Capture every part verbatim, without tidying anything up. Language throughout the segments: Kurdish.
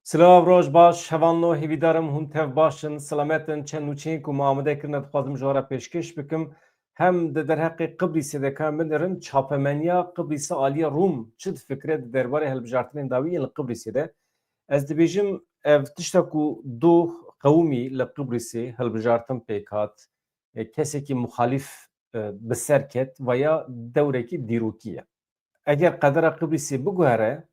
Silav, roj baş, hevalno, hêvîdarim hûn tev baş in, silamet in. Çend nûçeyên ku me amade kirine dixwazim ji we re pêşkêş bikim. Hem di derheqê Qibrîsê de ka min dirin, çapemeniya Qibrîsê aliyê Rûm çi difikire di derbarê hilbijartinên dawî yên li Qibrîsê de. Ez dibêjim, ev tişta ku doh qewimî li Qibrîsê hilbijartin pêk hat, e, kesekî muxalîf, e, bi ser ket, veya dewrekî dîrokî ye. Eger qedera Qibrîsê biguhere,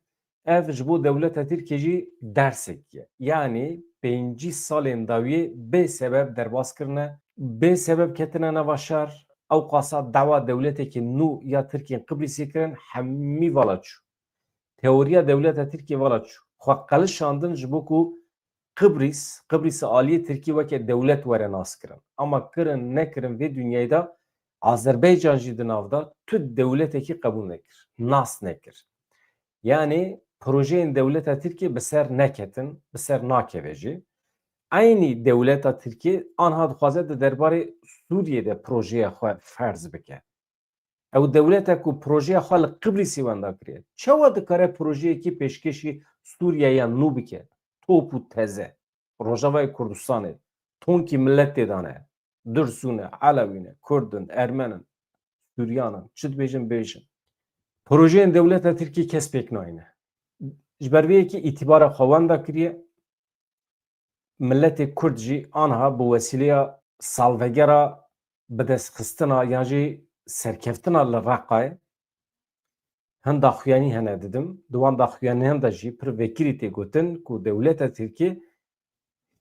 ev ji bo dewleta Tirkiyê jî dersek ye. Yanî pêncî salên dawiyê bê sebeb derbas kirine, bê sebeb ketine nava şer, ew qasa dawa dewletekî nû ya Tirkiyên Qibrîsê kirin, hemî vala çû. Teoriya dewleta Tirkiyê vala çû. Xwe qelişandin ji bo ku Qibrîs, Qibrîsa aliyê Tirkî weke dewlet were naskirin. Ama kirin, nekirin vê dinyayê de Azerbaycan jî di nav de tu dewletekî qebûl nekir, nas nekir. Yanî projeyên dewleta Tirkiyê bi ser neketin, bi ser nakeve jî. Eynî dewleta Tirkiyê anha dixwaze di derbarê Sûriyê de projeya xwe ferz bike. Ew dewlete ku projeya xwe li Qibrîsê wenda kiriye, çawa dikare projeyekî pêşkêşî Sûriyeya nû bike? Top û teze. Rojavayê Kurdistanê, tonkî milet tê dane. Dursûn e, Elewî ne, Kurd in, Ermen in, Suryan in, çi dibêjin bêjin. Projeyên dewleta Tirkiyê kes pêk nayîne. Ji ber vê yekê îtîbara xwe wenda kiriye. Miletê Kurd jî anha bi wesîleya salvegera bidestxistina yan jî serkeftina li Reqayê, hin daxuyanî hene didim. Di wan daxuyaniyan de jî pir vekirî tê gotin ku dewleta Tirkî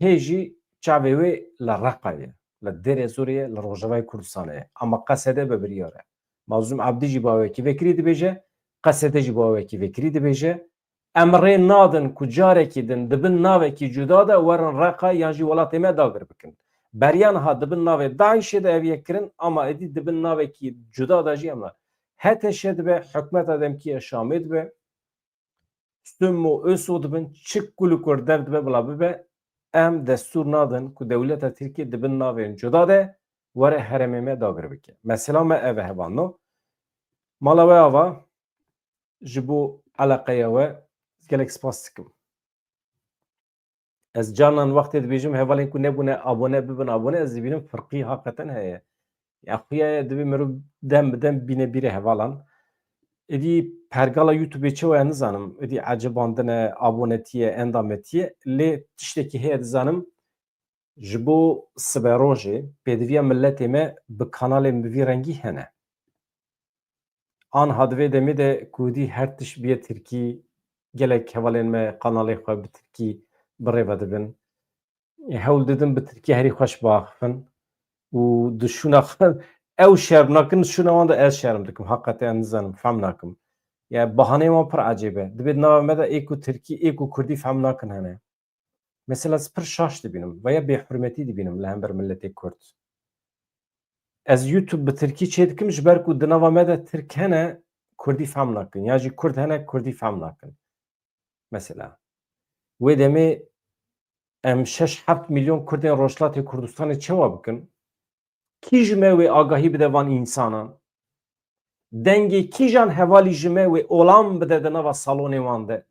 hê jî çavê wê li Reqayê, li Dêrê Zorê ye, li Rojavayê Kurdistanê ye. Ama Qesede bi biryar e. Mazlûm Ebdî jî bawekî vekirî dibêje, Qesede jî bawekî vekirî dibêje. Em rê nadin ku carekî din di bin navekî cuda de werin Reqa yan jî welatê me dagir bikin. Beriya niha di bin navê DAIŞê de ev yek kirin, ama êdî di bin navekî cuda de jî em ne. H T Ş dibe, hikûmeta demkî ya Şamê dibe, Summo, ÖSO dibin, çi kul û kur dev dibe bila bibe, em destûr nadin ku dewleta Tirkiyê di bin navên cuda de were herêmê me dagir bike. Mesela me ev e, hevalno. Mala we ava, ji bo eleqeya we gelek spas dikim. Ez carnan wextê dibêjim hevalên ku nebûne abone bibin abone, ez dibînim firqî haqeten heye. Ya xuya ye, divê mirov dem bi dem bîne bîrê hevalan. Êdî pergala YouTubeê çi ye nizanim. Êdî ecibandine, abonetiye, endametiye. Lê tiştekî heye dizanim. Ji bo siberojê pêdiviya miletê me bi kanalên bi vî rengî hene. Anha di vê demê de ku dî her tişt biye tirkî, gelek hevalên me kanalê xwe bi tirkî bi rê ve dibin. Hewl didin bi tirkî herî xweş biaxifin û di şûna xwe ew şerm nakin, şûna wan de ez şerm dikim. Heqetê em nizanim, fehm nakim. Ya bahaneyê wan pir ecêb e. Dibê di nava me de ê ku tirkî, ê ku kurdî fehm nakin hene. Mesela ez pir şaş dibînim veya bêhurmetî dibînim li hember miletê Kurd. Ez YouTube bi tirkî çê dikim ji ber ku di nava me de Tirk hene Kurdî fehm nakin, ya jî Kurd hene Kurdî fehm nakin. Mesela wê demê em şeş heft milyon Kurdên Rojhilatê Kurdistanê çawa bikin? Kî ji me wê agahî bide van însanan? Dengê kîjan hevalî ji me wê olam bide di nava salonê wan de?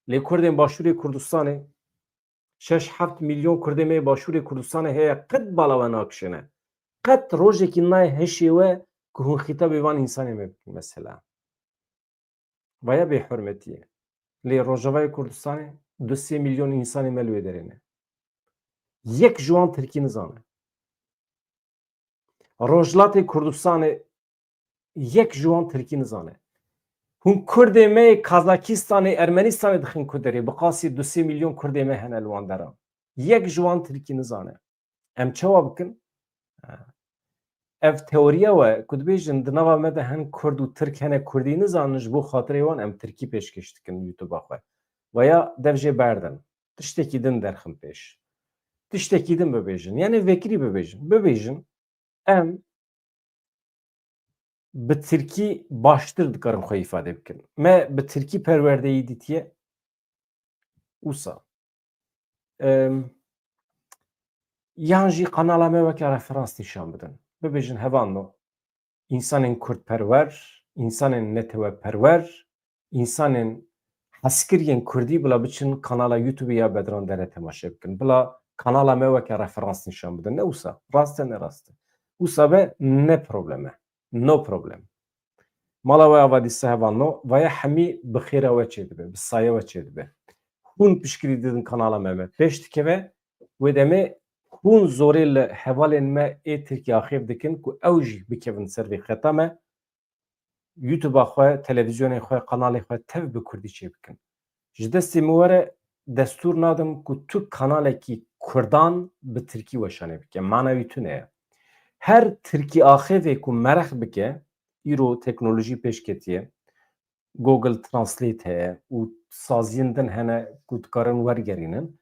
Lê Kurdên Başûrê Kurdistanê, şeş heft milyon Kurdê me yê Başûrê Kurdistanê heye, qet bala we nakişêne. Qet rojekî nayê hişê we ku hûn xîtabê van însanê me bikin mesela. Vaya bêhurmetî ye. Lê Rojavayê Kurdistanê du sê milyon însanê me li wê derê ne. Yek ji wan tirkî nizane. Rojhilatê Kurdistanê yek ji wan tirkî nizane. Hûn Kurdê me yê Kazakistanê, Ermenistanê dixin ku derê, bi qasî du sê milyon Kurdê me hene li wan deran. Yek ji wan tirkî nizane. Em çawa bikin? Ha. Ev teoriya we ku dibêjin di nava me de hin Kurd û Tirk hene Kurdî nizanin, ji bo xatirê wan em Tirkî pêşkêş dikin YouTube-a xwe. Veya dev jê berdin. Tiştekî din derxin pêş. Tiştekî din bibêjin. Yanî vekirî bibêjin. Bibêjin, em bi tirkî baştir dikarin xwe îfade bikin. Me bi tirkî perwerdeyî dîtiye. Wisa. Em, yan jî kanala me weke referans nîşan bidin. Bibêjin, hevalno, însanên kurdperwer, însanên neteweperwer, însanên hezkiriyên Kurdî bila biçin kanala YouTube ya Bedran Dere temaşe bikin. Bila kanala me weke referans nîşan bidin. Ne wisa? Rast e, ne rast e? Wisa be ne problem e. No problem. Mala we ava dîsa hevalno, vaya hemî bi xêra we çêdibe, bi saya we çêdibe. Hûn piştgirî didin kanala me, me pêş dikeve, wê demê hûn zorê li hevalên me ê Tirkî axêv dikin ku ew jî bikevin ser vê xeta me, YouTube-a xwe, televîzyonên xwe, kanalê xwe tev bi Kurdî çêbikin. Ji destê min were destûr nadim ku tu kanalekî Kurdan bi Tirkî weşanê bike. Mana wî tune ye. Her Tirkî axêvê ku merex bike, îro teknolojî pêş ketiye, Google Translate heye û saziyên din hene ku dikarin wergerînin.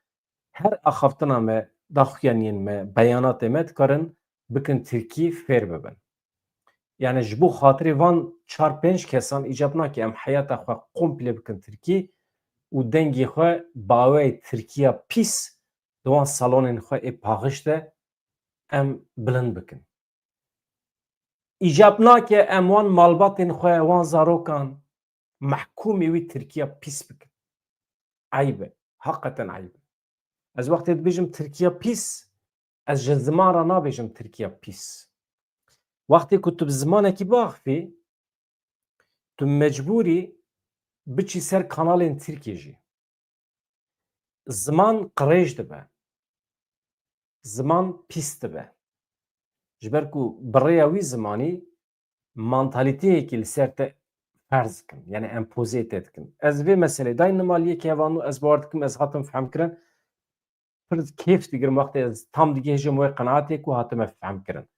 Her axaftina me, daxuyaniyên me, beyanatê me dikarin bikin Tirkî, fêr bibin. Yani ji bo xatirê van çar pênc kesan îcab nake em heyata xwe komple bikin Tirkî û dengê xwe bi awayê Tirkiya pîs di wan salonên xwe ê paxiş de em bilind bikin. Îcab nake em wan malbatên xwe, wan zarokan mehkûmê wî Tirkiya pîs bikin. Eyb e. Heqeten eyb e. Ez wextê dibêjim Tirkiya pîs, ez ji ziman re nabêjim Tirkiya pîs. Wextê ku tu bi zimanekî biaxivî, tu mecbûrî biçî ser kanalên Tirkî jî. Ziman qirêj dibe. Ziman pîs dibe. Ji ber ku bi rêya wî zimanî mantalîteyekî li ser te ferz dikin, yani empozê te dikin. Ez vê meselê dayînim aliyê kevano, ez bawer dikim ez hatim fehmkirin. Pir kêf digirim wextê ez tam digihêjim wê qenaetê ku hatime fehmkirin.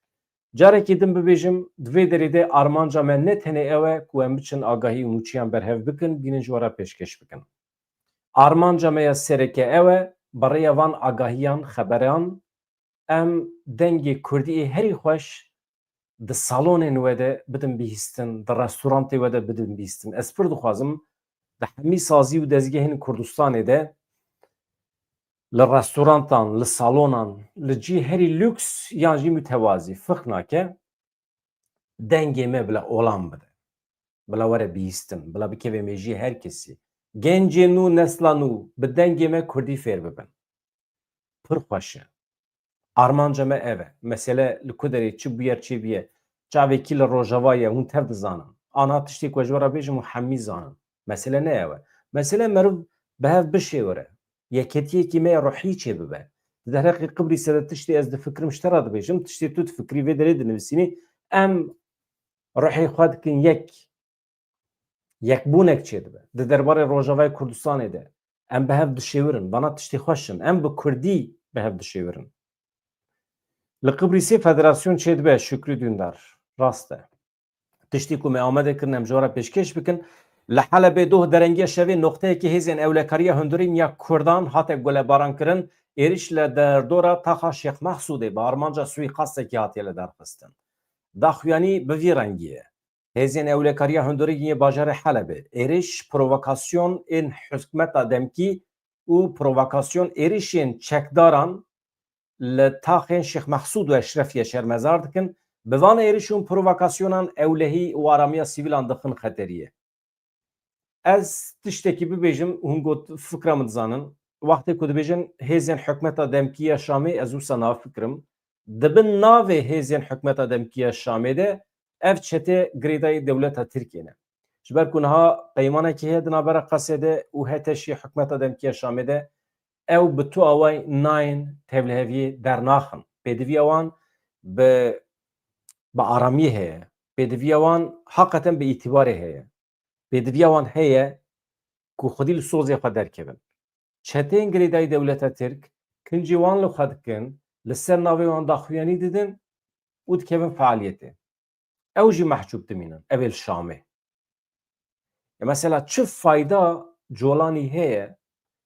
Carekî din bibêjim, di vê derê de armanca me ne tenê ew e ku em biçin agahî û nûçiyan berhev bikin, bînin ji we re pêşkêş bikin. Armanca me ya sereke ew e, bi rêya van agahiyan, xeberan, em dengê Kurdî ê herî xweş di salonên we de bidin bihîstin, di restorantê we de bidin bihîstin. Ez pir dixwazim di hemî sazî û dezgehên Kurdistanê de li restorantan, li salonan, li cî herî lûks yan jî mutewazî, firq nake, dengê me bila olan bide. Bila were bihîstin, bila bikeve mêjiyê her kesî. Gencê nû, nesla nû bi dengê me Kurdî fêr bibin. Pir xweş e. Armanca me ev e. Mesele li ku derê çi bûyer çêbûye, çavekî li Rojava ye, hûn tev dizanin. Ana tiştê ku ez ji we re bêjim û hemî zanin. Mesele ne ew e. Mesele meriv bi hev bişêwire. Yeketiyekî me ya ruhî çêbibe. Di derheqê Qibrîsê de tiştê ez difikirim ji te re dibêjim, tiştê tu difikirî vê derê dinivîsînî. Em ruhê xwe dikin yek. Yekbûnek çêdibe. Di derbarê Rojavayê Kurdistanê de em bi hev dişêwirin. Vana tiştê xweş in. Em bi Kurdî bi hev dişêwirin. Li Qibrîsê federasyon çêdibe, Şükrü Dündar. Rast e. Tiştî ku me amade kirin em ji we re pêşkêş bikin. Li Helebê doh derengiya şevê noqteyekî hêzên ewlekariya hundirîn ya Kurdan hate gulebarankirin. Êrîş li derdora taxa Şêx Mehsûdê bi armanca suîqastekî hatiye lidarxistin. Daxuyanî bi vî rengî ye. Hêzên ewlekariya hundirîn yê bajarê Helebê êrîş, provokasyon ên hikûmeta demkî û provokasyon êrîşên çekdaran li taxên Şêx Mehsûd û Eşrefiye şermezar dikin. Bi van êrîş û provokasyonan ewlehî û aramiya sivîlan dixin xeteriyê. Ez tiştekî bibêjim, hûn got fikra min dizanin. Wextê ku dibêjin hêzên hikûmeta demkî ya Şamê, ez wisa nafikirim. Di bin navê hêzên hikûmeta demkî ya Şamê de ev çete girêdayî dewleta Tirkiyê ne. Ji ber ku niha peymanekî heye di navbera Qesê de û HTŞ hikûmeta demkî ya Şamê de, ew bi tu awayî nayên tevliheviyê dernaxin. Pêdiviya wan bi, bi aramiyê heye. Pêdiviya wan heqeten bi îtîbarê heye. Pêdiviya wan heye ku xwedî li sozê xwe derkevin. Çeteyên girêdayî dewleta Tirk kincê wan li xwe dikin, li ser navê wan daxuyanî didin û dikevin fealiyetê. Ew jî mehcûb dimînin. Ev ê li Şamê. Ya mesela çi fayda Colanî heye,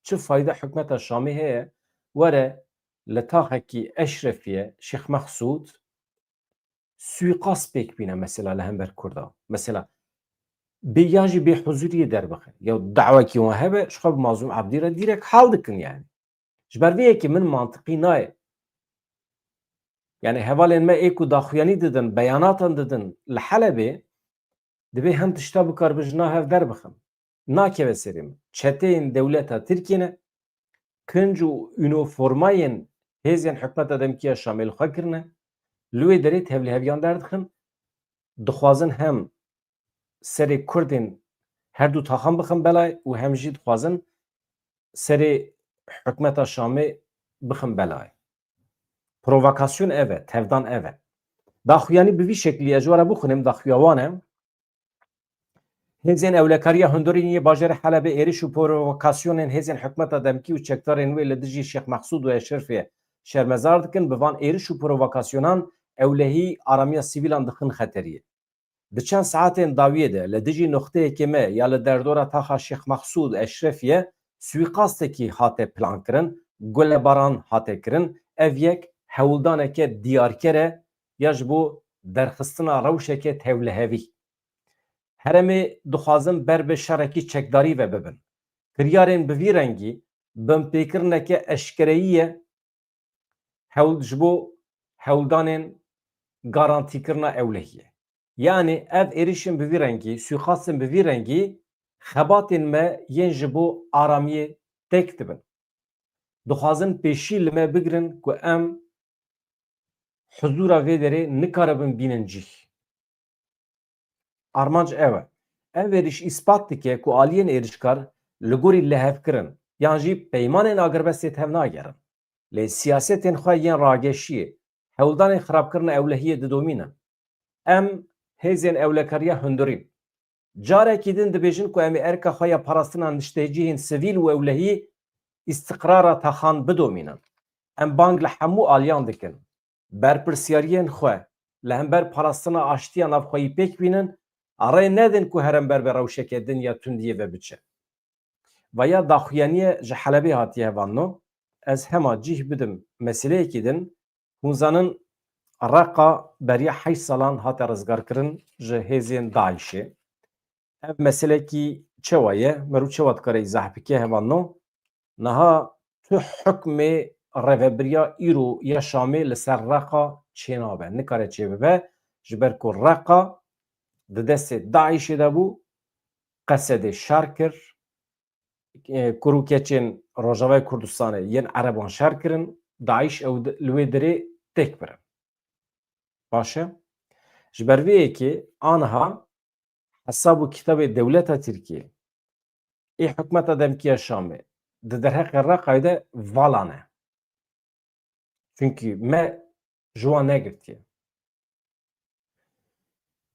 çi fayda hikûmeta Şamê heye, were li taxekî Eşrefiye, Şêx Mexsûd, suîqast pêk bîne mesela li hember Kurda. Mesela bê ya jî bêhuzuriyê derbixe. Ya dawekî wan hebe, ji xwe bi Mazlûm Ebdî re dîrek hal dikin yani. Ji ber vê yekê min mantiqî nayê. Yani hevalên me ê ku daxuyanî didin, beyanatan didin li Helebê, dibê hin tişta bikaribin ji nav hev derbixin. nakeve serê min. Çeteyên dewleta Tirkiyê ne, kinc û ûnîformayên hêzên hikûmeta demkî ya Şamê li xwe kirine, li wê derê tevliheviyan derdixin, dixwazin hem serê Kurdên her du taxan bixin belayê û hem jî dixwazin serê hikûmeta Şamê bixin belayê. Provokasyon ev e, tevdan ev e. Daxuyanî bi vî şeklî, ez ji we re bixwînim, daxuya wan e. Hêzên Ewlekariya Hundirîn yê bajarê Helebê êriş û provokasyonên hêzên hikûmeta demkî û çekdarên wê li dijî Şêx Mexsûd û Eşrefê şermezar dikin, bi van êriş û provokasyonan ewlehî aramiya sivîlan dixin xeteriyê. Di çend saetên dawiyê de li dijî noqteyekê me ya li derdora taxa Şêx Mexsûd Eşrefiye suîqastekî hate plankirin, gulebaran hate kirin. Ev yek hewldaneke diyarker e ya ji bo derxistina rewşeke tevlihevî. Herêmê dixwazin ber bi şerekî çekdarî ve bibin. Kiryarên bi vî rengî binpêkirineke eşkereyî ye hewl, ji bo hewldanên garantîkirina ewlehiyê. Yanî ev êrişên bi vî rengî, suîqastên bi vî rengî xebatên me yên ji bo aramiyê têk dibin. Dixwazin pêşî li me bigirin ku em huzûra vê derê nikaribin bînin cih. Armanc ew e. Ev êriş îspat dike ku aliyên êrişkar li gorî lihevkirin yan jî peymanên agirbestê tev nagerin. Lê siyasetên xwe yên rageşiyê, hewldanên xirabkirina ewlehiyê didomînin. Em hêzên ewlekariya hundirîn. Carekî din dibêjin ku em ê erka xwe ya parastina niştecihên sivîl û ewlehî îstiqrara taxan bidomînin. Em bang li hemû aliyan dikin. Berpirsiyariyên xwe li hember parastina aştiya navxweyî pêk bînin, rê nedin ku herêm ber bi rewşeke din ya tundiyê ve biçe. Vaya daxuyaniye ji Helebê hatiye hevalno. Ez hema cih bidim meseleyekî din. Hûn zanin Reqa beriya heşt salan hate rizgarkirin ji hêzên DAIŞê. Ev meselekî çawa ye? Meriv çawa dikare îzah bike hevalno? Niha tu hukmê rêvebiriya îro ya Şamê li ser Reqa çênabe, nikare çêbibe, ji ber ku Reqa di destê DAIŞê de bû, Qesedê şer kir, e, kur û keçên Rojavayê Kurdistanê yên Ereban şer kirin, DAIŞ ew di, li wê dirê têk birin. Baş e? Ji ber vê yekê aniha hesab û kitabê dewleta Tirkiyê, ê hikûmeta demkî ya Şamê di derheqê Reqayê de vala ne. Çunkî me ji wan negirtiye.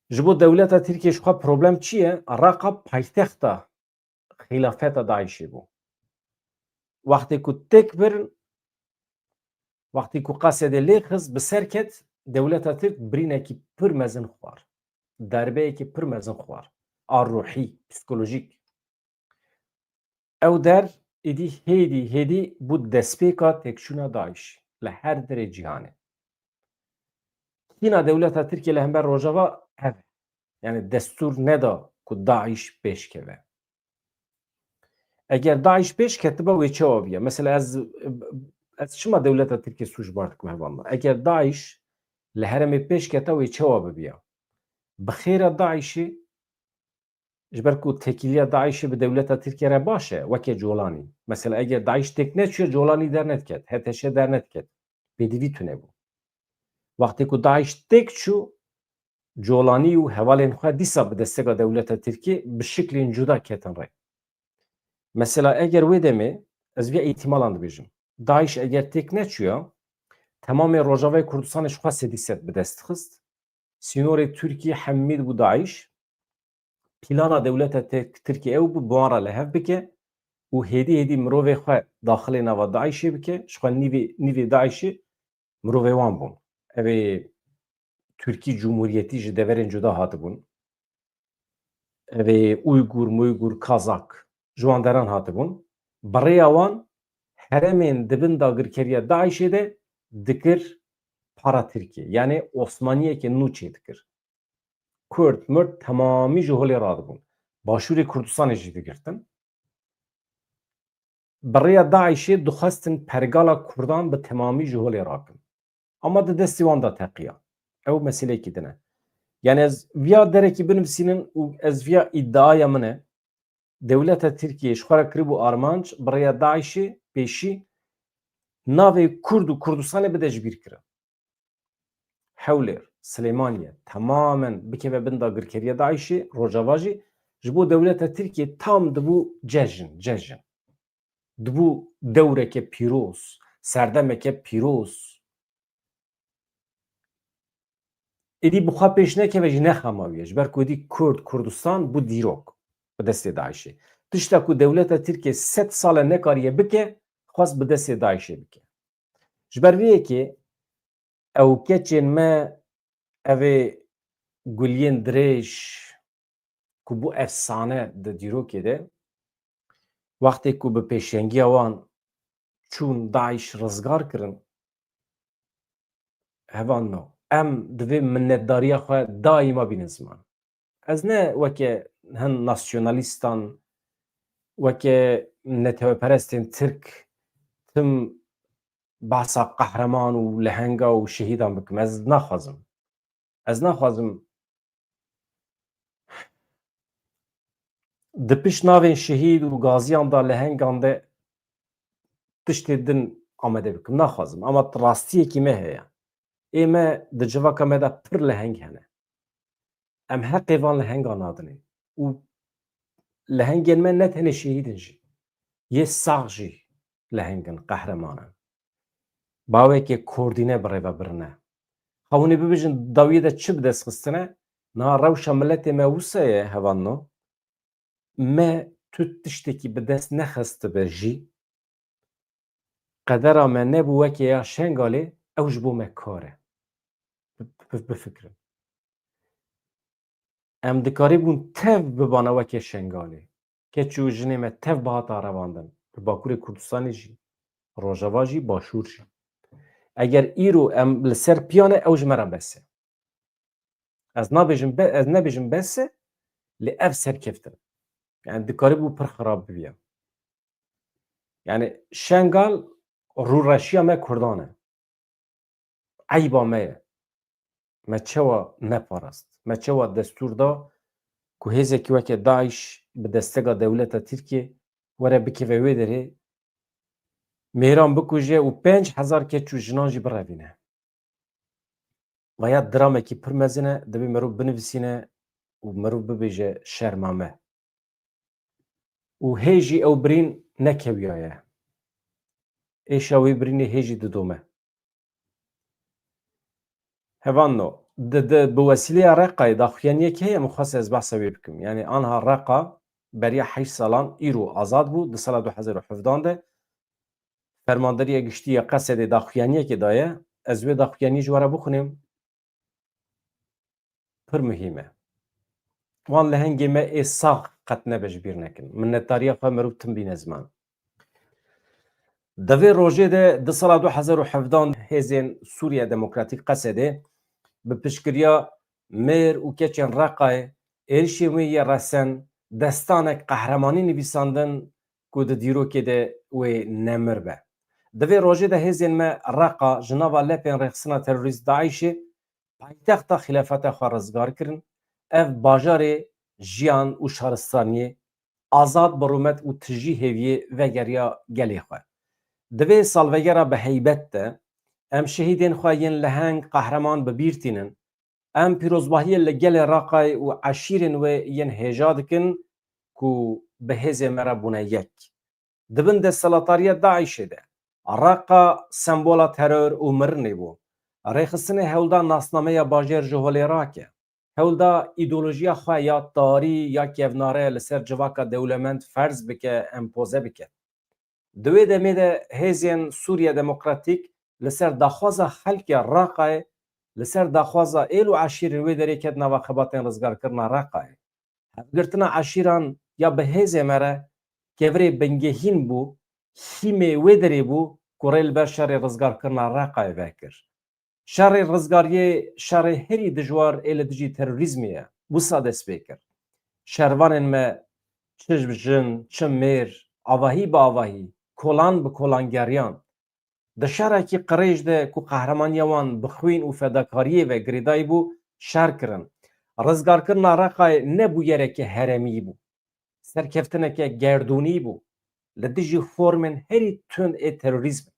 Ji bo dewleta Tirkiyê ji xwe problem çi ye? Reqa paytexta xîlafeta DAIŞê bû. Wextê ku têk birin, wextê ku Qesedê lê xist, bi ser ket, dewleta Tirk birînekî pir mezin xwar. Derbeyekî pir mezin xwar. A ruhî, psîkolojîk. Ew der êdî hêdî hêdî bû destpêka têkçûna DAIŞ li her derê cîhanê. Kîna dewleta Tirkiyê li hember Rojava ev e. Yani destûr neda ku DAIŞ pêşkeve. Eger DAIŞ pêşketiba wê çawa biya? Mesela ez, ez çima dewleta Tirkiyê sûcbar dikim hevalno? Eger DAIŞ li herêmê pêşketa wê çawa bibiya? Bi xêra DAIŞê, ji ber ku têkiliya DAIŞê bi dewleta Tirkiye re baş e, weke Colanî. Mesela eger DAIŞ têk neçûye, Colanî dernediket, HTŞ dernediket. Pêdivî tune bû. Wextê ku DAIŞ têk çû, Colanî û hevalên xwe dîsa bi desteka dewleta Tirkiyê bi şiklên cuda ketin rê. Mesela eger wê demê, ez vê îhtimalan dibêjim, DAIŞ eger têk neçûya, temamê Rojavayê Kurdistanê ji xwe sedî sed bi dest dixist. Sînorê Tirkiyê hemî dibû DAIŞ. Plana dewleta Tirk-, Tirkiyê ew bû, bi wan re li hev bike û hêdî hêdî mirovê xwe daxilê nava DAIŞê bike, ji xwe nîvê, nîvê DAIŞê mirovê wan bûn. Ev ê Tirkî Cumhuriyetî ji deverên cuda hatibûn. Ev ê Uygur, Muygur, Kazak ji wan deran hatibûn. Bi rêya wan herêmên di bin dagirkeriya DAIŞê de dikir para Tirkiyê. Yani Osmaniyeke nû çê dikir. Kurd, Murd temamî ji holê radibûn. Başûrê Kurdistanê jî digirtin. Bi rêya DAIŞê dixwestin pergala Kurdan bi temamî ji holê rakin. Ama di destê wan de teqiya. Ew meseleyekî din e. Yani ez viya derekî binivîsînin û ez viya îdiaya min e. dewleta Tirkiyê ji xwe re kiribû armanc, bi rêya DAIŞê pêşî navê Kurd û Kurdistanê bide ji bîr kirin. Hewlêr, Silêmaniye temamen bikeve bin dagirkeriya DAIŞê, Rojava jî ji bo dewleta Tirkiyê tam dibû cejn, cejn. Dibû dewreke pîroz, serdemeke pîroz. Êdî bi xwe pêş nekeve jî nexemawiye. Ji ber ku êdî Kurd, Kurdistan bû dîrok bi destê DAIŞê. Tişta ku dewleta Tirkiye sed sal e nekariye bike, xwest bi destê DAIŞê bike. Ji ber vê yekê ew keçên me, evê guliyên dirêj ku bû efsane di dîrokê de, wextê ku bi pêşengiya wan çûn DAIŞ rizgar kirin, hevalno, em divê minnetdariya xwe daîma bînin ziman. Ez ne weke hin nasyonalîstan, weke neteweperestên Tirk tim behsa qehreman û lehenga û şehîdan bikim. Ez naxwazim. Ez naxwazim di pişt navên şehîd û gaziyan de, lehengan de tiştê din amade bikim. Naxwazim. Ama rastiyekî me heye. Ê me di civaka me de pir leheng hene. Em heqê van lehengan nadinê. Û lehengên me ne tenê şehîd in jî. Yê sax jî leheng in, qehreman in. Bawekê kordîne bi rê ve birine. Xwe hûn ê bibêjin, dawiyê de çi bi dest xistine? Niha rewşa miletê me wisa ye, hevalno. Me tu tiştekî bi dest nexistibe jî, qedera me nebû weke ya Şengalê, ew ji bo me kar e. Bi-, bi-, bifikirin. Em dikarîbûn tev bibana weke Şengalê. Keç û jinê me tev bihata revandin. Li Bakurê Kurdistanê jî, Rojava jî, Başûr jî. Eger îro em li ser piyan e, ew ji me re bes e. Ez nabêjim be-, ez nebêjim bes e, lê ev serkeftin. Yani dikarîbû pir xirab bibiya. Yani Şengal rûreşiya me Kurdan e. Eyba me ye. Me çawa neparast? Me çawa destûr da ku hêzekî weke DAIŞ bi destega dewleta Tirkiyê were bikeve wê derê, mêran bikuje û pênc hezar keç û jinan jî birevîne? Vaya dramekî pir mezin e, divê merov binivîsîne û merov bibêje şerma me. Û hê jî ew birîn nekewiyaye. Êşa wê birînê hê jî didome. Hevalno, di, di, bi wesîleya Reqayê daxuyaniyek heye, min xwest ez behsa wê bikim. Yani anha Reqa beriya heşt salan îro azad bû, di sala du hezar û hevdehan de Fermandariya Giştî ya Qesedê daxuyaniyekê daye. Ez wê daxuyaniyê ji we re bixwînim. Pir muhîm e. Wan lehengê me ê sax qet nebe ji bîr nekin. Minnetdariya xwe merû tim bîne ziman. Di vê rojê de di sala du hezar û hevdehan hêzên Sûriya Demokratîk Qesedê bi piştgiriya mêr û keçên Reqayê êrişên wê yê resen destanek qehremanî nivîsandin ku di dîrokê de wê nemir be. Di vê rojê de hêzên me Reqa ji nava lepên rêxistina terorîst DAIŞê paytexta xîlafeta xwe rizgar kirin. Ev bajarê jiyan û şaristaniyê azad, bi rûmet û tijî hêviyê vegeriya gelê xwe. Di vê salvegera bi heybet de em şehîdên xwe yên leheng, qehreman bi bîr tînin. Em pîrozbahiyê li gelê Raqayê û eşîrên wê yên hêja dikin ku bi hêzê me re bûne yek. Di bin desthilatdariya DAIŞê de Reqa sembola teror û mirinê bû. Rêxistinê hewlda nasnameya bajêr ji holê rake. Hewlda îdeolojiya xwe ya tarî ya kevnare li ser civaka dewlemend ferz bike, empoze bike. Di wê demê de hêzên Sûriya Demokratîk li ser daxwaza xelkê Raqayê, li ser daxwaza êl û eşîrên wê derê ket nava xebatên rizgarkirina Reqayê. Hevgirtina eşîran ya bi hêzê me re kevirê bingehîn bû, hîmê wê derê bû ku rê li ber şerê rizgarkirina Reqayê vekir. Şerê rizgariyê şerê herî dijwar ê li dijî terorîzmê ye. Wisa dest pê kir. Şervanên me çi jin, çi mêr, avahî bi avahî, kolan bi kolan geriyan. Di şerekî qirêj de ku qehremanîya wan bi xwîn û fedakariyê ve girêdayî bû, şer kirin. Rizgarkirina Reqayê ne bûyereke herêmî bû. serkeftineke gerdûnî bû li dijî formên herî tund ê terorîzmê.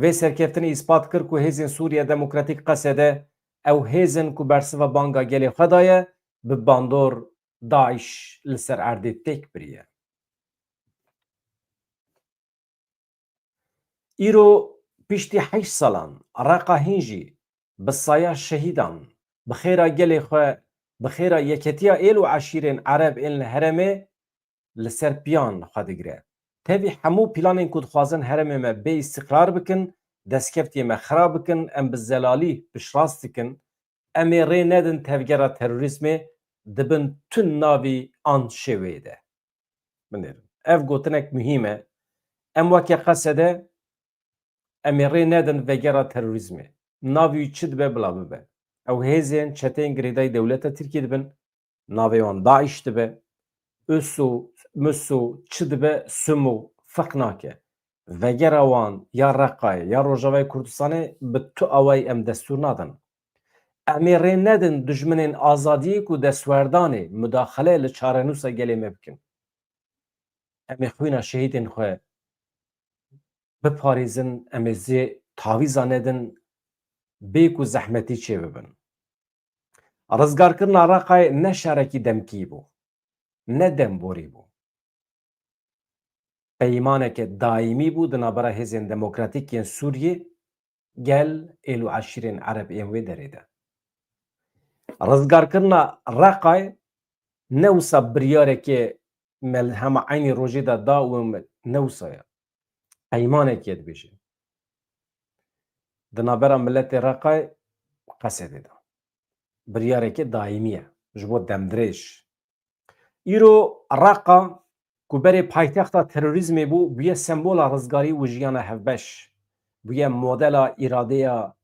Vê serkeftinê îspat kir ku Hêzên Sûriye Demokratîk, Qesede, ew hêz in ku bersiva banga gelê xwe daye, bi bandor DAIŞ li ser erdê têk biriye. Îro piştî heşt salan Reqa hîn jî bi saya şehîdan, bi xêra gelê xwe, bi xêra yeketiya êl û eşîrên Ereb ên li herêmê li ser piyan xwe digire. Tevî hemû planên ku dixwazin herêmê me bê îstiqrar bikin, destkeftiyê me xirab bikin, em bi zelalî piştrast dikin, em ê rê nedin tevgera terorîzmê di bin tund navî an şêweyê de binêrin. Ev gotinek muhîm e. Em weke Qesede, em ê rê nedin vegera terorîzmê. Navê wî çi dibe bila bibe. Ew hêzên çeteyên girêdayî dewleta Tirkiyê dibin. Navê wan DAIŞ dibe. Uso, muso çi dibe, sumo, ferq nake. Vegera wan ya Reqayê, ya Rojavayê Kurdistanê bi tu awayî em destûr nadin. Em ê rê nedin dijminên azadiyê ku destwerdanê, mudaxele li çarenûsa gelê me bikin. Em ê xwîna şehîdên xwe biparêzin, em ê zê tavîza nedin bê ku zehmetî çêbibin. Rizgarkirina Reqayê ne şerekî demkî bû, ne demborî bû. Peymaneke daîmî bû di navbera hêzên demokratîk yên Sûriyê, gel, êl û eşîrên Ereb ên wê derê de. Rizgarkirina Reqayê ne wisa biryareke me li hema eynî rojê de da û em ne wisa ye. Peymanekê dibêje. Di navbera miletê Reqayê, Qesedê de. Biryareke daîmî ye. Ji bo demdirêj. Îro Reqa ku berê paytexta terorîzmê bû, bûye sembola rizgarî û jiyana hevbeş. Bûye modela îradeya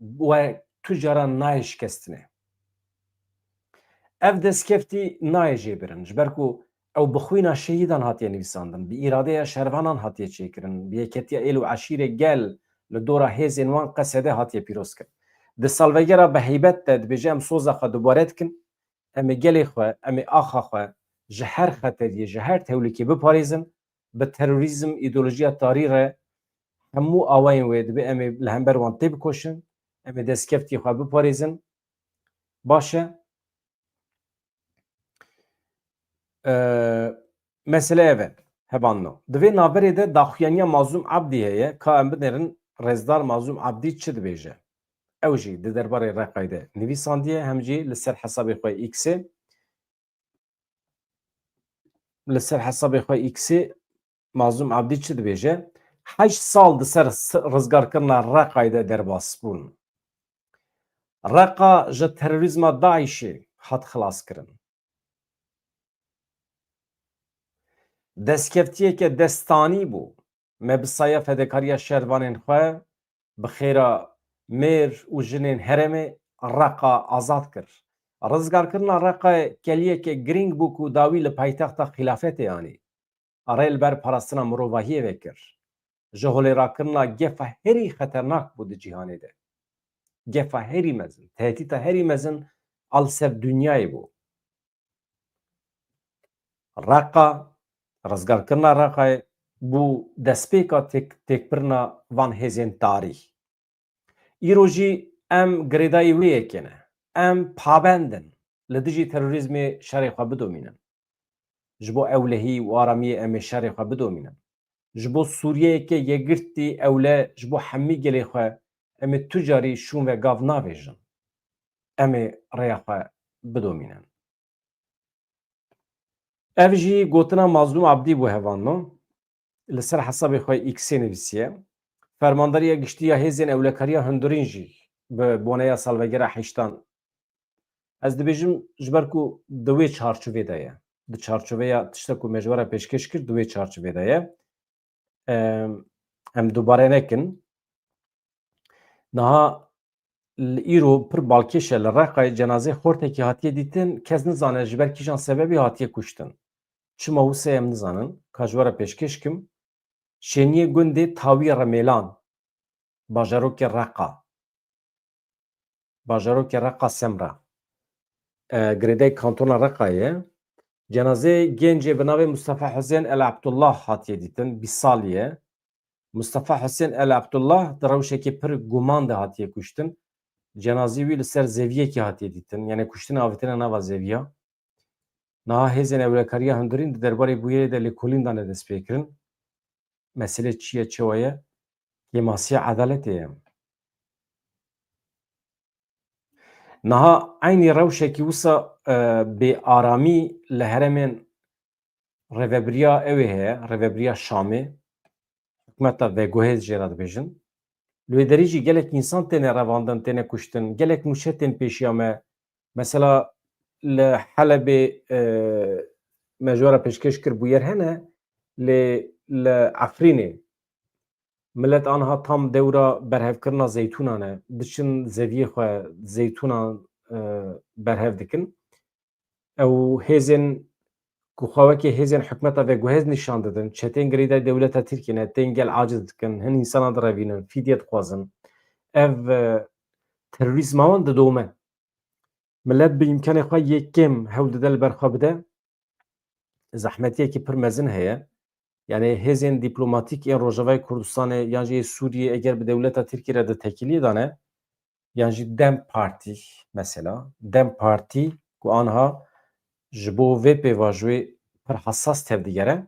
we tu caran nayê şikestinê. Ev destkeftî nayê jêbirin, ji ber ku ew bi xwîna şehîdan hatiye nivîsandin, bi îradeya şervanan hatiye çêkirin, bi yeketiya êl û eşîrê gel li dora hêzên wan Qesede hatiye pîrozkirin. Di salvegera bi heybet de dibêje, em soza xwe dubare dikin, em ê gelê xwe, em ê axa xwe ji her xeteriyê, ji her tewlîkê biparêzin, bi terorîzm, îdeolojiya tarî re hemû awayên wê dibe em ê li hember wan têbikoşin, em ê destkeftiyê xwe biparêzin. Baş e. Ee, mesele ev e, hevanno. Di vê navberê de daxuyaniya Mazlûm Abdî heye, ka em binêrin rêzdar Mazlûm Abdî çi dibêje. Ew jî di derbarê Reqayê de nivîsandiye, hem jî li ser hesabê xwe X-ê, li ser hesabê xwe X-ê Mazlûm Abdî çi dibêje? Heşt sal di ser s-, rizgarkirina Reqayê de derbas bûn. Reqa ji terorîzma DAIŞê hat xilaskirin. Destkeftiyeke destanî bû. Me bi saya fedekariya şervanên xwe, bi xêra mêr û jinên herêmê Reqa azad kir. Rizgarkirina Reqayê keliyeke girîng bû ku dawî li paytexta xîlafetê anî. Rê li ber parastina mirovahiyê vekir. Ji holêrakirina gefa herî xeternak bû di cîhanê de. Gefa herî mezin, tehdîta herî mezin a li ser dinyayê bû. Reqa, rizgarkirina Reqayê bû destpêka têk-, têkbirina van hêzên tarî. Îro jî em girêdayî wê yekê ne. Em pabend in li dijî terorîzmê şerê xwe bidomînin. Ji bo ewlehî û aramiyê em ê şerê xwe bidomînin. Ji bo Sûriyeyeke yekgirtî ewle, ji bo hemî gelê xwe em ê tu carî şûn ve gav navêjin. Em ê rêya xwe bidomînin. Ev jî gotina Mazlûm Abdî bû, hevanno. Li ser hesabê xwe X-ê nivîsiye. Fermandariya Giştî ya Hêzên Ewlekariya Hundirîn jî bi boneya salvegera heştan. Ez dibêjim, ji ber ku di wê çarçovê de ye. Di çarçoveya tişta ku me ji we re pêşkêş kir, di wê çarçovê de ye. Em, em dubare nekin. Niha li îro pir balkêş e, li Reqayê cenazê xortekî hatiye dîtin, kes nizane ji ber kîjan sebebî hatiye kuştin. Çima wisa em nizanin, ka ji we re pêşkêş kim. Şêniyê gundê Tawî Remêlan, bajarokê Reqa. Bajarokê Reqa Semra. e, girêdayî kantona Reqayê ye. Cenazeyê gencê bi navê Mustafa Husên El Abdullah hatiye dîtin, bîst salî ye. Mustafa Husên El Abdullah di rewşekî pir guman de hatiye kuştin. Cenazeyê wî li ser zeviyekî hatiye dîtin. Yani kuştin avêtine nava zeviya. Niha hêzên ewlekariya hundirîn di derbarê bûyerê de lêkolîn dane destpêkirin. Mesele çi ye, çawa ye? Kêmasiya edaletê ye. Niha eynî rewşekî wisa, e, bêaramî li herêmên rêvebiriya ewê heye, rêvebiriya Şamê, hikûmeta veguhêz jê re dibêjin. Li wê derê jî gelek însan têne revandin, têne kuştin, gelek nûçe tên pêşiya me. Mesela li Helebê, e, me ji we re pêşkêş kir bûyer hene, lê li Efrînê millet aniha tam dewra berhevkirina zeytûnan e. Diçin zeviyê xwe zeytûnan, e, berhev dikin. Ew hêzên ku xwe wekî hêzên hikûmeta veguhêz nîşan didin, çetên girêdayî dewleta Tirkiyê ne, tên gel aciz dikin, hin însanan direvînin, fîdye dixwazin. Ev, e, terorîzma wan didome. Millet bi îmkanê xwe yê kêm hewl dide li ber xwe bide. Zehmetiyekî pir mezin heye. Yani hêzên dîplomatîk ên Rojavayê Kurdistanê yan jî yê Sûriyê eger bi dewleta Tirkiyê re di tekîliyê de ne, yan jî DEM Partî mesela, DEM Partî ku anha ji bo vê pêvajoyê pir hesas tevdigere,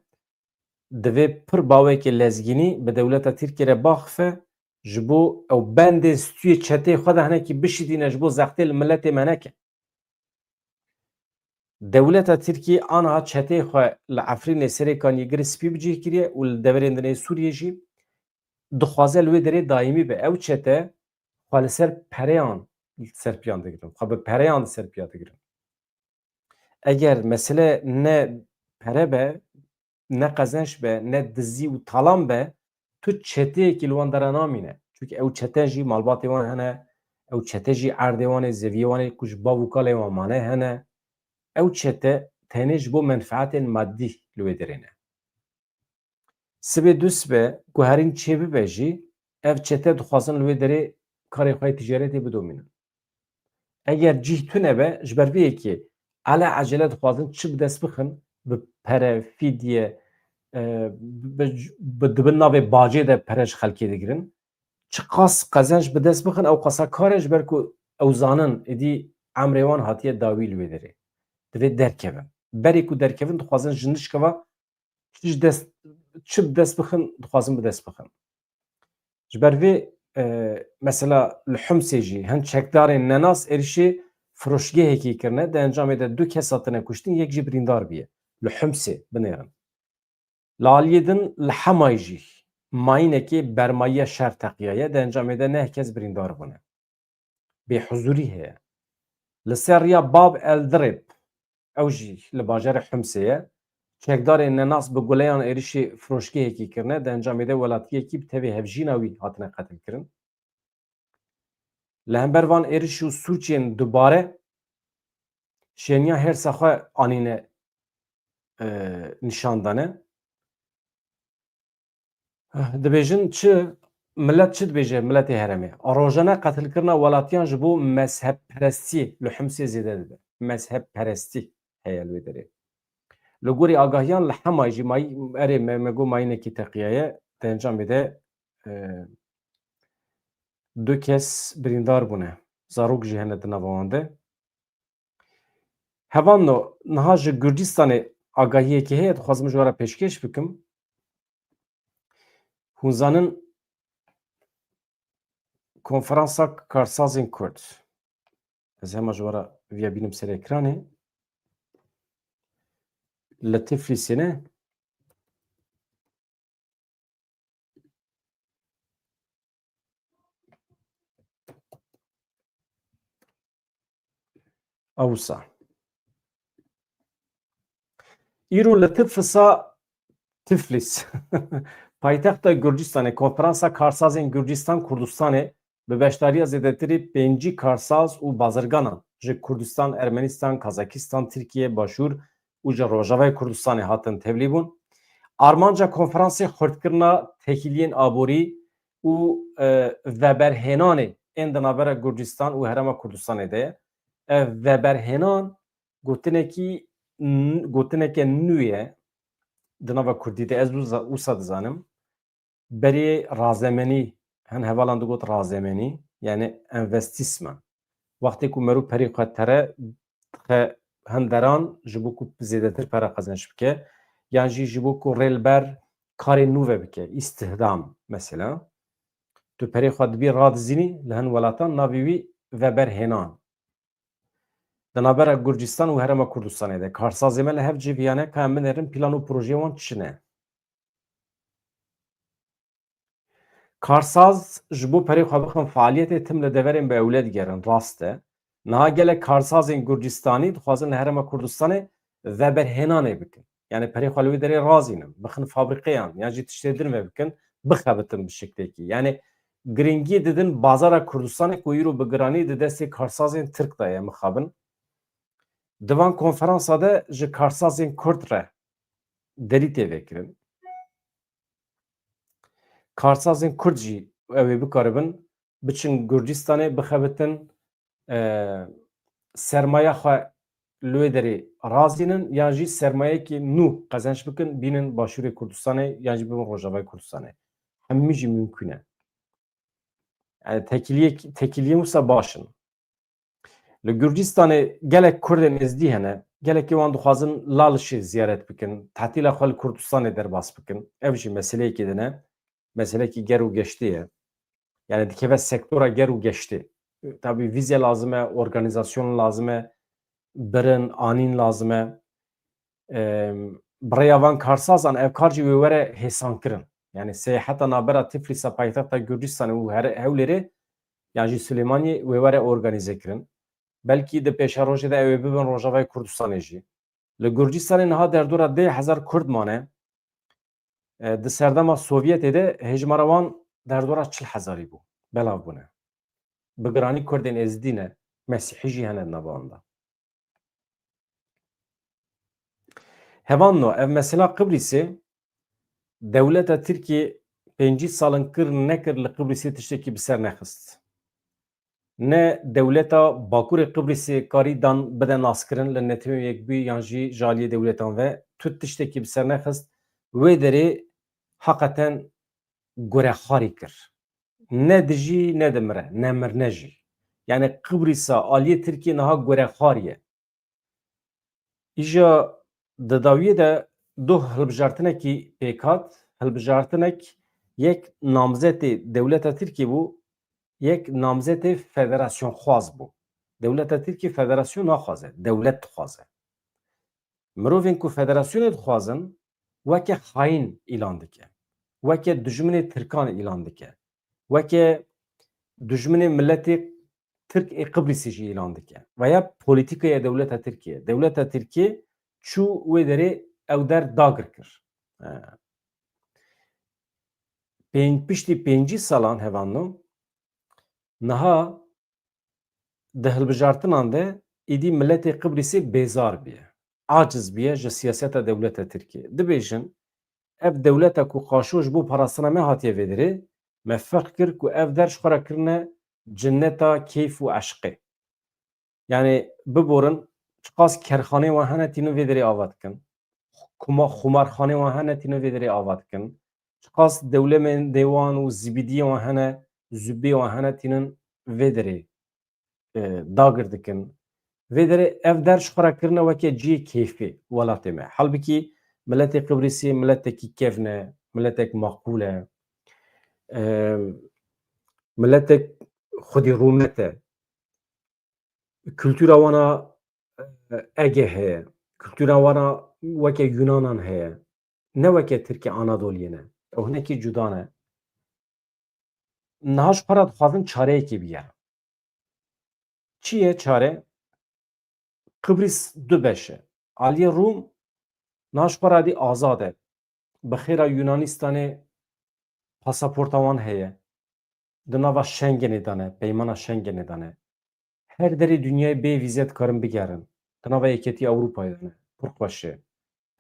divê pir bawekê lezgînî bi dewleta Tirkiyê re baxife, ji bo ew bendê stûyê çeteyê xwe de hinekî bişidîne, ji bo zextê li miletê me neke. Dewleta Tirkiyê aniha çeteyê xwe li Efrînê Serêkaniyê Girê Spî bi cih kiriye û li deverên din ê Sûriyê jî dixwaze li wê derê dayîmî be. Ew çete xwe li ser pereyan li ser piyan digirin. Xwe bi pereyan li ser piya digirin. Eger mesele ne pere be, ne qezenç be, ne dizî û talan be, tu çeteyekî li wan dera namîne. Çunke ew çete jî malbatê wan hene, ew çete jî erdê wan ê, zeviyê wan ê ku ji bav û kalê wan mane hene. Ew çete tenê ji bo menfaetên madî li wê derê ne. Sibê du sibe ku herîn çêbibe jî, ev çete dixwazin li wê derê karê xwe yê ticaretê bidomînin. Eger cih tune be, ji ber vê yekê ele ecele dixwazin çi bi dest bixin, bi pere, fîdye, e, bi, bi, di bin navê bacê de pere ji xelkê digirin. Çiqas qezenç bi dest bixin, ew qasa kar e, ji ber ku ew zanin êdî emrê wan hatiye dawî li wê derê. Divê derkevin. Berê ku derkevin, dixwazin ji nişkeva çi ji dest, çi bi dest bixin, dixwazin bi dest bixin. Ji ber vê, e, mesela li Humsê jî hin çekdarên nenas êrişê firoşgehekî kirine, di encamê de du kes hatine kuştin, yek jî birîndar bûye. Li Humsê binêrin. Li aliyê din li Hemayê jî mayînekê bermayiya şer teqiyaye, di encamê de neh kes birîndar bûne. Bêhuzûrî heye. Li ser riya Bab El Dirêb, ew jî li bajarê Humsê ye, çekdarên nenas bi guleyan êrişê firoşgehekî kirine, di encamê de welatiyekî bi tevê hevjîna wî hatine qetilkirin. Li hember van êriş û sûcên dubare şêniya hêrsa xwe anîne, e, nîşan dane. Dibêjin çi? Milet çi dibêje? Miletê herêmê. Rojane qetilkirina welatiyan ji bo mezhebperestiyê li Humsê zêde dibe. Mezhebperestî heye li wê derê. Li gorî agahiyan li Hemayê jî may-, erê me, me got mayînekî teqiyaye. Di encamê de, e, du kes birîndar bûne. Zarok jî hene di nava wan de. Hevalno, niha ji Gurcistanê agahiyekê heye, dixwazim ji we re pêşkêş bikim. Hûn zanin Konferansa Karsazên Kurd. Ez hema ji we re viya bînim ser ekranê. Li Tiflisê ne? Awsa. Îro li Tiflisa, Tiflis, paytexta Gurcistanê, Konferansa Karsazên Gurcistan Kurdistanê bi beşdariya zêdetirî pêncî karsaz û bazirganan ji Kurdistan, Ermenistan, Kazakistan, Tirkiye, Başûr û ji Rojavayê Kurdistanê hatin tevlî bûn. Armanca konferansê xurtkirina têkiliyên aborî û, e, veberhênanê ên di navbera Gurcistan û Herêma Kurdistanê de ye. Ev veberhênan gotinekî n-, gotineke nû ye di nava kurdî de, ez wisa, wisa dizanim. Berê razemenî, hin hevalan digot razemenî, yani investissement. Wextê ku merû perê xwe tere dixe hin deran ji bo ku zêdetir pere qezenç bike, yan jî ji bo ku rê li ber karê nû ve bike, îstihdam mesela. Tu perê xwe dibî radizînî, li hin welatan navê wî veberhênan. Di navbera Gurcistan û Herêma Kurdistanê de karsazê me li hev civiyane, ka em binêrin plan û projeyê wan çi ne? Karsaz ji bo perê xwe bixin faaliyetê tim li deverên bi ewle digerin, rast e. Niha gelek karsazên Gurcistanî dixwazin li Herêma Kurdistanê veberhênanê bikin. Yani perê xwe li wê derê razînin, bixin fabrîqeyan, yan jî tiştê din ve bikin, bixebitin bi şeklekî. Yani giringiyê didin bazara Kurdistanê ku îro bi giranî di destê karsazên Tirk de ye, mixabin. Di van konferansa de ji karsazên Kurd re derî tê vekirin. Karsazên Kurd jî ew ê bikaribin biçin Gurcistanê, bixebitin, e, sermaya xwe li wê derê razînin, yan jî sermayekî nû qezenç bikin, bînin Başûrê Kurdistanê yan jî bibin Rojavayê Kurdistanê. Hemî jî mimkûn e. Yani tekiliyek-, tekiliyên wisa baş in. Li Gurcistanê gelek Kurdên Êzdî hene, gelekî wan dixwazin Lalişê ziyaret bikin, tetîla xwe li Kurdistanê derbas bikin. Ev jî meseleyekî din e, meselekî ger û geştê ye. Yani dikeve sektora ger û geştê. Tabî vîze lazim e, organîzasyon lazim e, birin, anîn lazim e. Em, bi rêya van karsazan ev kar jî wê were hêsankirin. Yani seyaheta navbera Tiflîsa paytexta Gurcistanê û Her-, Hewlêrê yan jî Silêmaniyê wê were organîze kirin. Belkî di pêşerojê de ew ê bibin Rojavayê Kurdistanê jî. Li Gurcistanê niha derdora deh hezar Kurd mane. E, di serdema Sovyetê de hejmara wan derdora çil hezarî bû. Belav bûne. Bi giranî Kurdên Êzidî ne, Mesîhî jî hene di nava wan de. Hevanno, ev mesela Qibrîsê, dewleta Tirkiyê pêncî sal in kir nekir li Qibrîsê tiştekî bi ser nexist. Ne dewleta Bakurê Qibrîsê karî dan bide naskirin li Netewên Yekbûyî yan jî ji aliyê dewletan ve tu tiştekî bi ser nexist. Wê derê heqeten gurexwarî kir. Ne dijî ne dimire, ne mirne jî. Yani Qibrîsa aliyê Tirkiyê niha gurexwarî ye. Îja di dawiyê de du hilbijartinekî pêk hat. Hilbijartinek yek namzetê dewleta Tirkiyê bû, yek namzetê federasyonxwaz bû. Dewleta Tirkiyê federasyon naxwaze, dewlet dixwaze. Mirovên ku federasyonê dixwazin, weke xayîn îlan dike. Weke dijminê Tirkan îlan dike. Weke dijminê miletê Tirk ê Qibrîsê jî îlan dike. Veya polîtîkaya dewleta Tirkiye. Dewleta Tirkiye çû wê derê ew der dagir kir. He. Pênc, piştî pêncî salan hevanno, niha di hilbijartinan de êdî miletê Qibrîsê bêzar bûye. Aciz bûye ji siyaseta dewleta Tirkiye. Dibêjin, ev dewleta ku qaşo ji bo parastina me hatiye vê derê, me ferq kir ku ev der ji xwe re kirine cinneta keyf û eşqê. Yani biborin, çiqas kerxaneyê wan hene tînin vê derê ava dikin. Kuma-, xumarxaneyê wan hene tînin vê derê ava dikin. Çiqas dewlemên dêwan û zibîdiyê wan hene, zubê wan hene tînin vê derê, e, dagir dikin. Vê derê ev der ji xwe re kirine weke cihê keyfê welatê me. Halbikî miletê Qibrîsê miletekî kevn e, miletek maqûl e. E, miletek xwedî rûmet e. Kultura wana, e, Ege heye. Kultura wana weke Yunanan heye. Ne weke Tirkê Anadoliyê ne. Ew hinekî cuda ne. Niha ji xwe re dixwazin çareyekê bigerin. Çi ye çare? Qibrîs du beş e. Aliyê Rûm niha ji xwe re dî azad e. Bi xêra Yunanistanê pasaporta wan heye. Di nava Schengenê de ne, peymana Schengenê de ne. Her derê dinyayê bê vîze dikarin bigerin. Di nava Yeketî Ewropayê de ne. Pir xweş e.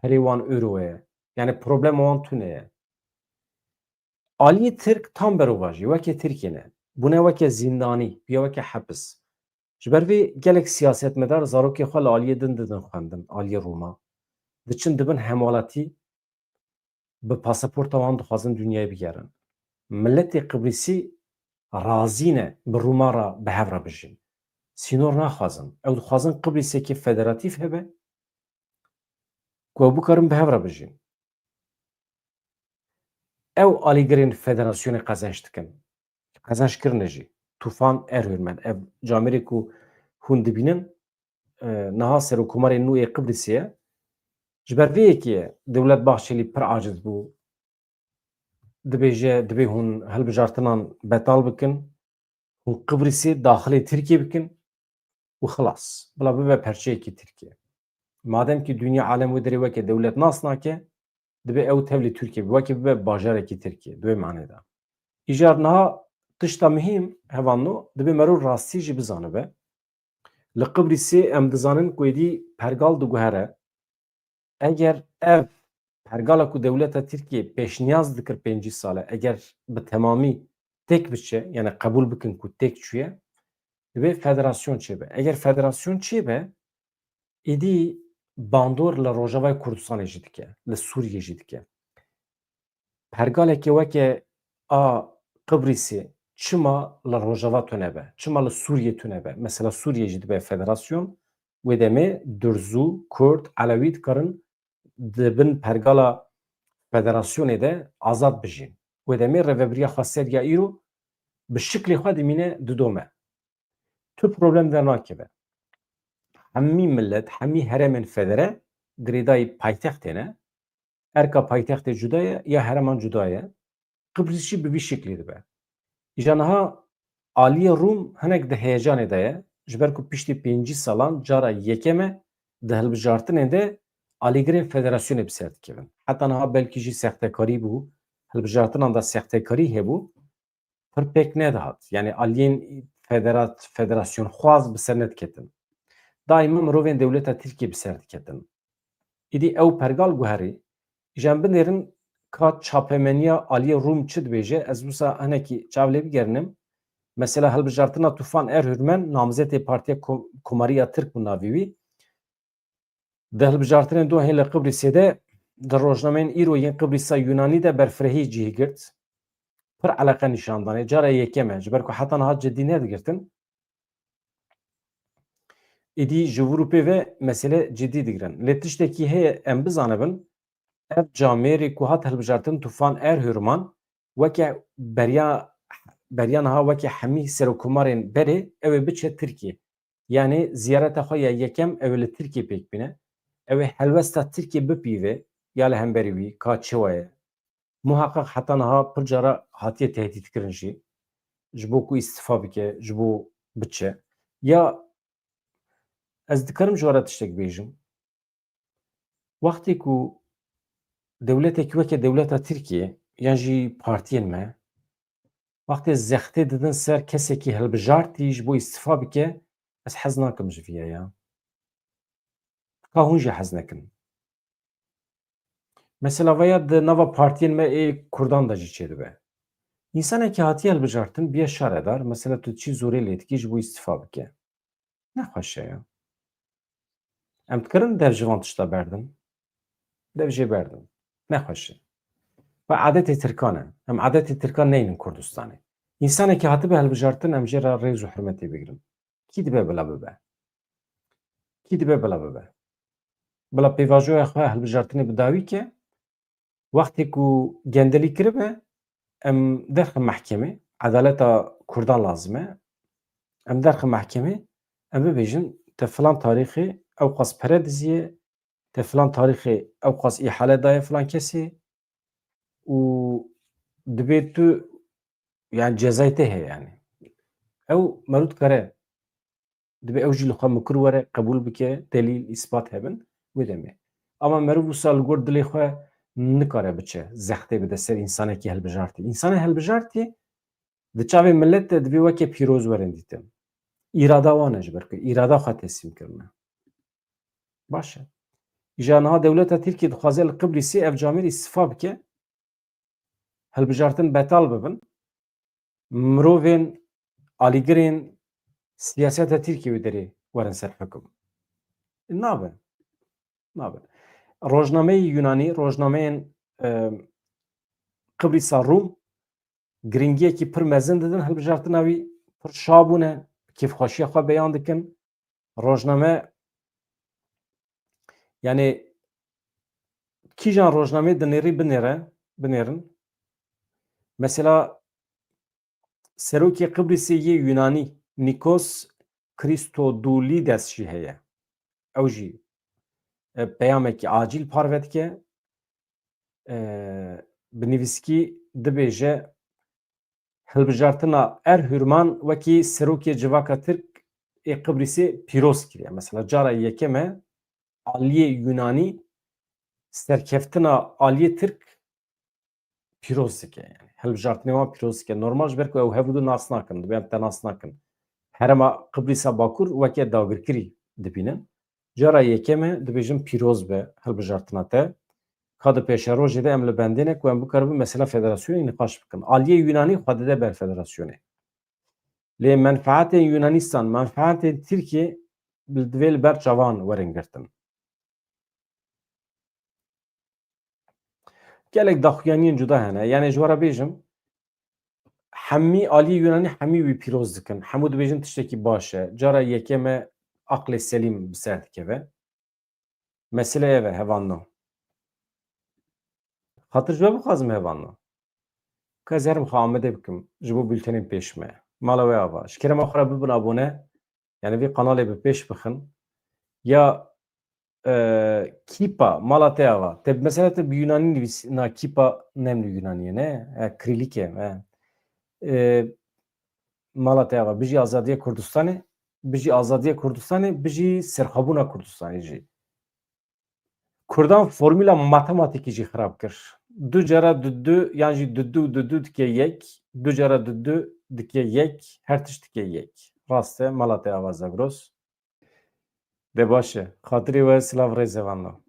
Perê wan euro ye. Yani problema wan tune ye. Aliyê Tirk tam berovajî, weke Tirkiyê ne. Bûne weke zîndanî, bûye weke hepis. Ji ber vê gelek siyasetmedar zarokê xwe li aliyê din didin xwendin, aliyê Rûma. Diçin dibin hemwelatî, bi pasaporta wan dixwazin dinyayê bigerin. Miletê Qibrîsî razî ne bi Rûma re bi hev re bijîn. Sînor naxwazin. Ew dixwazin Qibrîsekî federatîf hebe ku ew bikarin bi hev re bijîn. Ew alîgirên federasyonê qezenc dikin. Qezenc kirine jî. Tufan Erhürmen, ev camêrê ku hûn dibînin, e, niha serokkomarê nû ê Qibrîsê ye. Ji ber vê yekê Dewlet Bahçelî pir aciz bû. Dibêje, dibê hûn hilbijartinan betal bikin, hûn Qibrîsê daxilê Tirkiyê bikin û xilas. Bila bibe perçeyekî Tirkiye. Madem ki dinya alem wê derê weke dewlet nas nake, dibê ew tevlî Tirkiye be, weke bibe bajarekî Tirkiye, di wê manê de. Îcar niha tişta muhîm, hevalno, dibê mero rastî jî bizanibe. Li Qibrîsê em dizanin ku êdî pergal diguhere. Eger ev pergala ku dewleta Tirkiyê pêşniyaz dikir pêncî sal e, eger bi temamî têk biçe, yani qebûl bikin ku têk çûye, divê federasyon çêbe. Eger federasyon çêbe, êdî bandor li Rojavayê Kurdistanê jî dike, li Sûriyê jî dike. Pergaleke weke a Qibrîsê çima li Rojava tune be? Çima li Sûriyê tune be? Mesela Sûriyê jî dibe federasyon, wê demê Durzû, Kurd, Elewî dikarin di bin pergala federasyonê de azad bijîn. Wê demê rêvebiriya xweseriya îro bi şiklê xwe dimîne didome. Tu problem dernakeve. Hemî millet, hemî herêmên federe girêdayî paytextê ne. Erka paytextê cuda ye ya herêman cuda ye. Qibrîs jî bi vî şiklî dibe. Îja niha aliyê Rûm hinek di heyecanê de ye. Ji ber ku piştî pêncî salan cara yekem e di hilbijartinê de alîgirên federasyonê bi ser dikevin. Heta niha belkî jî sextekarî bû, hilbijartinan de sextekarî hebû, pir pêk nedihat. Yani aliyên federat-, federasyonxwaz bi ser nediketin. Daîma mirovên dewleta Tirkiyê bi ser diketin. Îdî ew pergal guherî, ji em binêrin ka çapemeniya aliyê Rûm çi dibêje, ez wisa hinekî çav lê bigerinim. Mesela hilbijartina Tufan Erhürmen, namzetê Partiya Ko-, Komariya Tirk bû navê wî. Di hilbijartinên Dohê li Qibrîsê de, di rojnameyên îro yên Qibrîsa Yunanî de berfirehî cihê girt. Pir eleqe nîşan danê. Cara yekem e, ji ber ku heta niha cidî nedigirtin. Êdî ji vir û pê ve mesele cidî digirin. Lê tiştekî heye em bizanibin, ev camêrê ku hat hilbijartin Tufan Erhürman weke beriya, beriya niha weke hemî serokkomarên berê ew ê biçe Tirkiyê. Yani ziyareta xwe ya yekem ew ê li Tirkiyê pêk bîne. Ew ê helwesta Tirkiyê bipîve ya li hemberî wî ka çi waye. Muhaqqeq heta niha pir cara hatiye tehdîtkirin jî. Ji bo ku îstifa bike, ji bo biçe. Ya ez dikarim ji we re tiştek bêjim. Wextê ku dewletekî weke dewleta Tirkiyê yan jî partiyên me, wextê zextê didin ser kesekî hilbijartî ji bo îstifa bike, ez hez nakim ji viya ya. Ka hûn jî hez nekin. Mesela vaya di nava partiyên me ê Kurdan de jî çêdibe. Însanekî hatiye hilbijartin, biye şaredar, mesela tu çi zorê lê dikî ji bo îstifa bike. Nexweş e ya. Em dikarin dev ji van tişta berdin? Dev jê berdin. Nexweş e. Ve adetê Tirkan e. Em adetê Tirkan neynin Kurdistanê. Însanekî hatibe hilbijartin, em jê re rêz û hurmetê bigirin. Kî dibe bila bibe? Kî dibe bila bibe? Bila pêvajoya xwe hilbijartinê bi dawî ke, wextê ku gendelî kiribe, em derxin mehkemê, edaleta Kurdan lazim e. Em derxin mehkemê, em bibêjin, te filan tarîxê ewqas pere diziye, te filan tarîxê ewqas îhale daye filan kesê û dibê tu, yani cezayê te heye yani. Ew merû dikare, dibê ew jî li xwe mikur were, qebûl bike, delîl, îspat hebin, wê demê. Ama meriv wisa li gor dilê xwe nikare biçe, zextê bide ser însanekî hilbijartî. Însanê hilbijartî di çavê millet de dibê weke pîroz werin dîtin. Îrada wan e ji ber ku îrada xwe teslîm kirine. Baş e. Îja niha dewleta Tirkiyê dixwaze li Qibrîsê ev camêr îstifa bike, hilbijartin betal bibin. Mirovên, alîgirên siyaseta Tirkiyê wê derê werin ser hukum. Nabe. Nabe. Rojnameyê Yunanî, rojnameyên, e, Qibrîsa Rûm giringiyekî pir mezin didin hilbijartina wî, pir şa bûne, kêfxweşiya xwe beyan dikin. Rojname, yani kîjan rojnameyê dinêrî binêre, binêrin. Mesela serokê Qibrîsê yê Yunanî Nikos Christodoulides jî heye. Ew jî, e, peyamekî acîl parve dike. E, bi nivîskî dibêje, hilbijartina Erhurman wekî serokê civaka Tirk ê Qibrîsê pîroz kiriye. Mesela cara yekem e aliyê Yunanî serkeftina aliyê Tirk pîroz dike. Yani hilbijartinê wan pîroz dike. Normal ji ber ku ew hev û du nas nakin, dibe em te nas nakin. Herêma Qibrîsa Bakur weke dagirkirî dibînin. Cara yekem e, dibêjin pîroz be hilbijartina te. Ka di pêşerojê de em li bendê ne ku em bikaribin mesela federasyonê nîqaş bikin. Aliyê Yunanî xwe dide ber federasyonê. Lê menfaetên Yunanistan, menfaetên Tirkiyê li, divê li ber çavan werin girtin. Gelek daxuyaniyên cuda hene. Yani ji we re bêjim, hemî aliyê Yunanî hemî wî pîroz dikin. Hemû dibêjin tiştekî baş e. Cara yekem e aqlê selîm bi ser dikeve. Mesele ev e, hevalno. Xatir ji we bixwazim, hevalno. Ka ez herim xwe amade bikim ji bo bültenên pêş me. Mala we ava. Ji kerema xwe re bibin abone. Yani vî kanalê bi pêş bixin. Ya, e, kîpa, mala te ava. Te mesela te bi Yunanî nivîs-, na kîpa nem li Yunanî ye, ne? E, krîlîk e, e. E, mala te ava. Bijî azadiya Kurdistanê, bijî azadiya Kurdistanê, bijî serxwebûna Kurdistanê jî. Kurdan formula matematîkî jî xirab kir. Du cara du du, yan jî du du du du dike yek, du cara du du dike yek, her tişt dike yek. Rast e, mala te ava Zagros. De baş e. Xatirê we silav rêz hevalno.